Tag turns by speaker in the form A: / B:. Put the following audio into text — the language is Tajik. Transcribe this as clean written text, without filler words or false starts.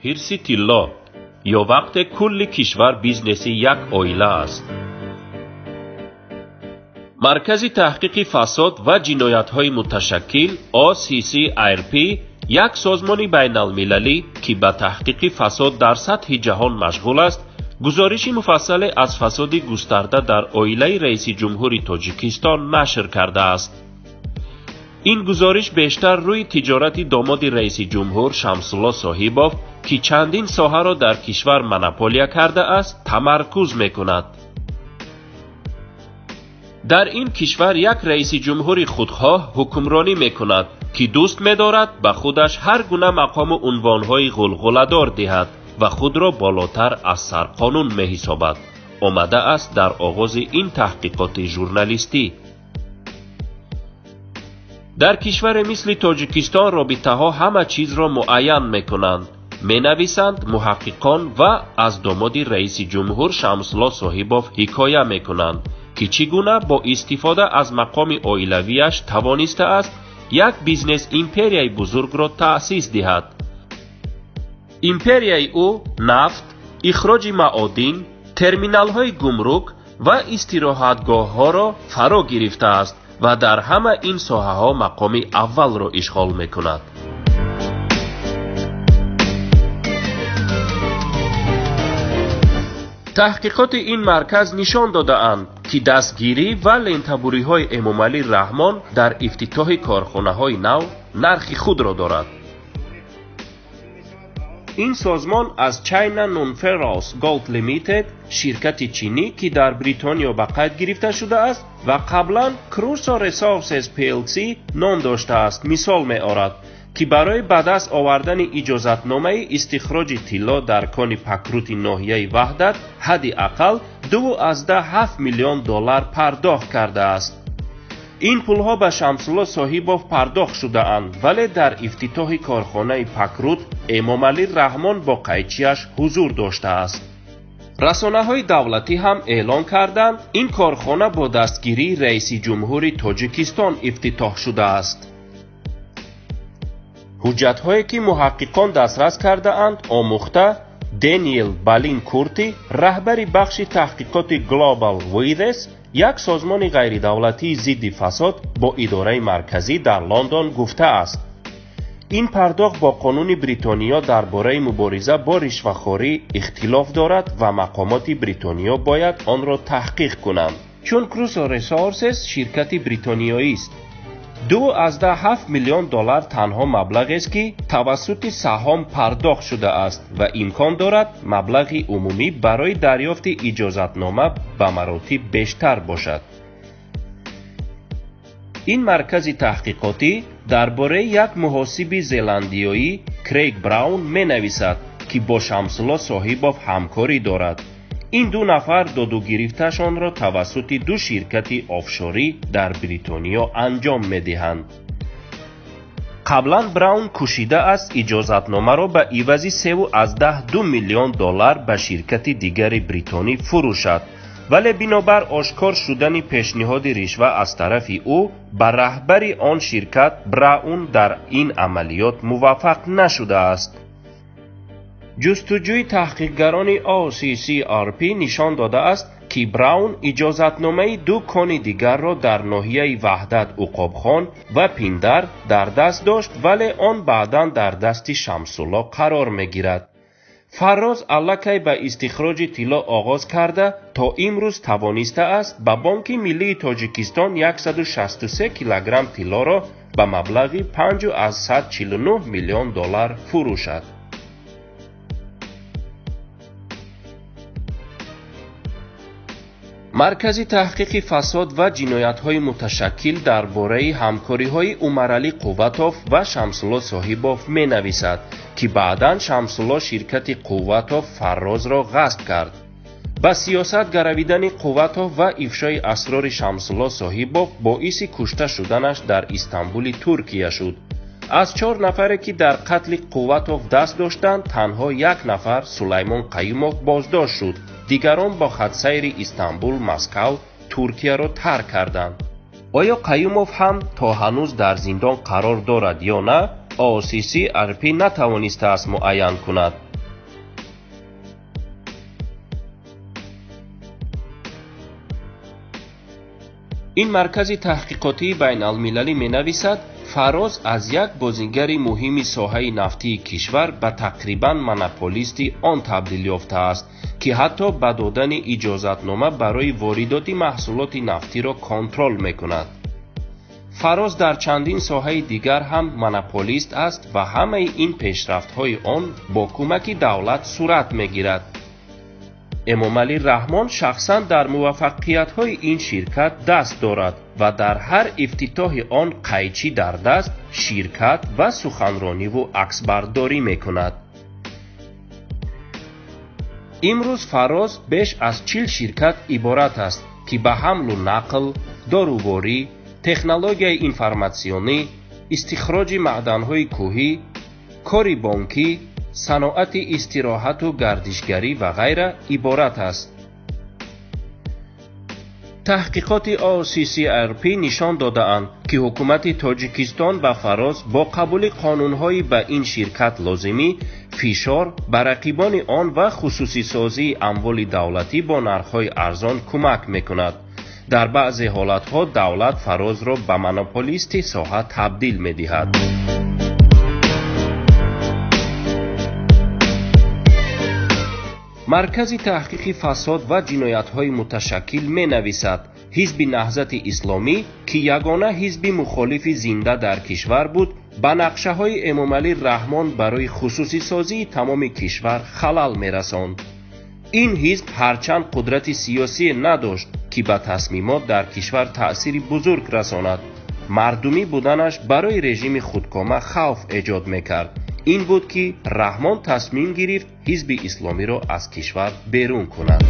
A: Ҳирси тилло ё вақте кулли кишвар бизнеси як оила аст. Маркази таҳқиқи фасод ва ҷиноятҳои муташаккил OCCRP як созмони байналмилалӣ, ки ба таҳқиқи фасод дар сатҳи ҷаҳон машғул аст, гузориши муфассале аз фасоди густарда дар оилаи раиси ҷумҳури Тоҷикистон нашр кардааст. Ин гузориш бештар рӯи тиҷорати домоди раиси ҷумҳур Шамсулло Соҳибов, ки чандин соҳаро дар кишвар монополия кардааст, тамаркуз мекунад. Дар ин кишвар як раиси ҷумҳури худхоҳ ҳукмронӣ мекунад, ки дӯст медорад ба худаш ҳар гуна мақому унвонҳои ғулғуладор диҳад ва худро болотар аз сарқонун меҳисобад. Омадааст дар оғози ин таҳқиқоти журналистӣ. Дар кишваре мисли Тоҷикистон робитаҳо ҳама чизро муайян мекунанд, менависанд муҳаққиқон ва аз домоди раиси ҷумҳур Шамсулло Соҳибов ҳикоя мекунанд, ки чӣ гуна бо истифода аз мақоми оилавиаш тавонистааст як бизнес империяи бузургро таъсис диҳад. Империяи ӯ нафт, ихроҷи маодин, терминалҳои гумрук ва истироҳатгоҳҳоро фаро гирифтааст ва дар ҳама ин соҳаҳо мақоми аввалро ишғол мекунад. Таҳқиқоти ин марказ нишон додаанд, ки дастгирӣ ва лентабуриҳои Эмомалӣ Раҳмон дар ифтитоҳи корхонаҳои нав нархи худро дорад. Ин созмон аз China Nonferrous Gold Limited, ширкати чинӣ, ки дар Бритониё ба қайд гирифта шудааст ва қаблан Crusoe Resources PLC ном доштааст, мисол меорад, ки барои ба даст овардани иҷозатномаи истихроҷи тилло дар кони Пакрути ноҳияи Ваҳдат ҳадди ақал 2,7 миллион доллар пардохт кардааст. Ин пулҳо ба Шамсулло Соҳибов пардохт шудаанд, вале дар ифтитоҳи корхонаи Пакрут Эмомалӣ Раҳмон бо қайчиаш ҳузур доштааст. Расонаҳои давлатӣ ҳам эълон карданд, ин корхона бо дастгирии раиси ҷумҳури Тоҷикистон ифтитоҳ шудааст. Ҳуҷҷатҳое, ки муҳаққиқон дастрас кардаанд, омӯхта Дэниел Балин Курти, раҳбари бахши таҳқиқоти Global Witness, як созмони ғайридавлатии зидди фасод бо идораи марказӣ дар Лондон, гуфтааст: ин пардохт бо қонуни Бритониё дар бораи мубориза бо ришвахорӣ ихтилоф дорад ва мақомоти Бритониё бояд онро таҳқиқ кунанд, чун Crusoe Resources ширкати бритониёист. 2,7 миллион доллар танҳо маблағест, ки тавассути саҳом пардохт шудааст ва имкон дорад маблағи умумӣ барои дарёфти иҷозатнома ба маротиб бештар бошад. Ин маркази таҳқиқотӣ дар бораи як муҳосиби зеландиёӣ Крейг Браун менависад, ки бо Шамсулло Соҳибов ҳамкорӣ дорад. Ин ду нафар додугирифташонро тавассути ду ширкати офшорӣ дар Бритониё анҷом медиҳанд. Қаблан Браун кӯшидааст иҷозатномаро ба ивази 3,2 миллион доллар ба ширкати дигари бритонӣ фурӯшад, вале бинобар ошкор шудани пешниҳоди ришва аз тарафи ӯ ба раҳбари он ширкат, Браун дар ин амалиёт муваффақ нашудааст. Ҷустуҷӯи таҳқиқгарони OCCRP нишон додааст, ки Браун иҷозатномаи ду кони дигарро дар ноҳияи Ваҳдат, Уқобхон ва Пиндар дар даст дошт, вале он баъдан дар дасти Шамсулло қарор мегирад. Фарроз аллакай ба истихроҷи тилло оғоз карда, то имрӯз тавонистааст ба Бонки Миллии Тоҷикистон 163 килограмм тиллоро ба маблағи 5,49 миллион доллар фурӯшад. Маркази таҳқиқи фасод ва ҷиноятҳои муташаккил дар бораи ҳамкориҳои Умаралӣ Қувватов ва Шамсулло Соҳибов менависад, ки баъдан Шамсулло ширкати Қувватов Фаррозро ғасб кард. Ба сиёсат гаравидани Қувватов ва ифшои асрори Шамсулло Соҳибов боиси кушта шуданаш дар Истанбули Туркия шуд. Аз чор нафаре, ки дар қатли Қувватов даст доштанд, танҳо як нафар, Сулаймон Қаюмов, боздошт шуд. Дигарон бо хатсайри Истанбул, Москав, Туркияро тарк карданд. Оё Қаюмов ҳам то ҳанӯз дар зиндон қарор дорад ё на, OCCRP натавонистааст муайян кунад. Ин маркази таҳқиқотии байналмилалӣ менависад, Фароз аз як бозигари муҳими соҳаи нафтии кишвар ба тақрибан монополисти он табдил ёфтааст, ки ҳатто ба додани иҷозатнома барои воридоти маҳсулоти нафтиро контрол мекунад. Фароз дар чандин соҳаи дигар ҳам монополист аст ва ҳамаи ин пешрафтҳои он бо кӯмаки давлат сурат мегирад. Эмомалӣ Раҳмон шахсан дар муваффақиятҳои ин ширкат даст дорад ва дар ҳар ифтитоҳи он қайчӣ дар даст ширкат ва суханрониву аксбардорӣ мекунад. Имрӯз Фароз беш аз 40 ширкат иборат аст, ки ба ҳамлу нақл, доруворӣ, технологияи информатсионӣ, истихроҷи маъданҳои кӯҳӣ, кори бонкӣ, саноати истироҳату гардишгарӣ ва ғайра иборат аст. Таҳқиқоти OCCRP нишон додаанд, ки ҳукумати Тоҷикистон ба Фароз бо қабули қонунҳои ба ин ширкат лозимӣ, фишор ба рақибони он ва хусусисозии амволи давлатӣ бо нархҳои арзон кӯмак мекунад. Дар баъзе ҳолатҳо давлат Фарозро ба монополисти соҳа табдил медиҳад. Маркази таҳқиқи фасод ва ҷиноятҳои муташаккил менависад, ҳизби Наҳзати Исломӣ, ки ягона ҳизби мухолифи зинда дар кишвар буд, ба нақшаҳои Эмомалӣ Раҳмон барои хусусисозии тамоми кишвар халал мерасонд. Ин ҳизб ҳарчанд қудрати сиёсие надошт, ки ба тасмимот дар кишвар таъсири бузург расонад, мардумӣ буданаш барои режими худкома хавф эҷод мекард. Ин буд, ки Раҳмон тасмим гирифт ҳизби исломиро аз кишвар берун кунад.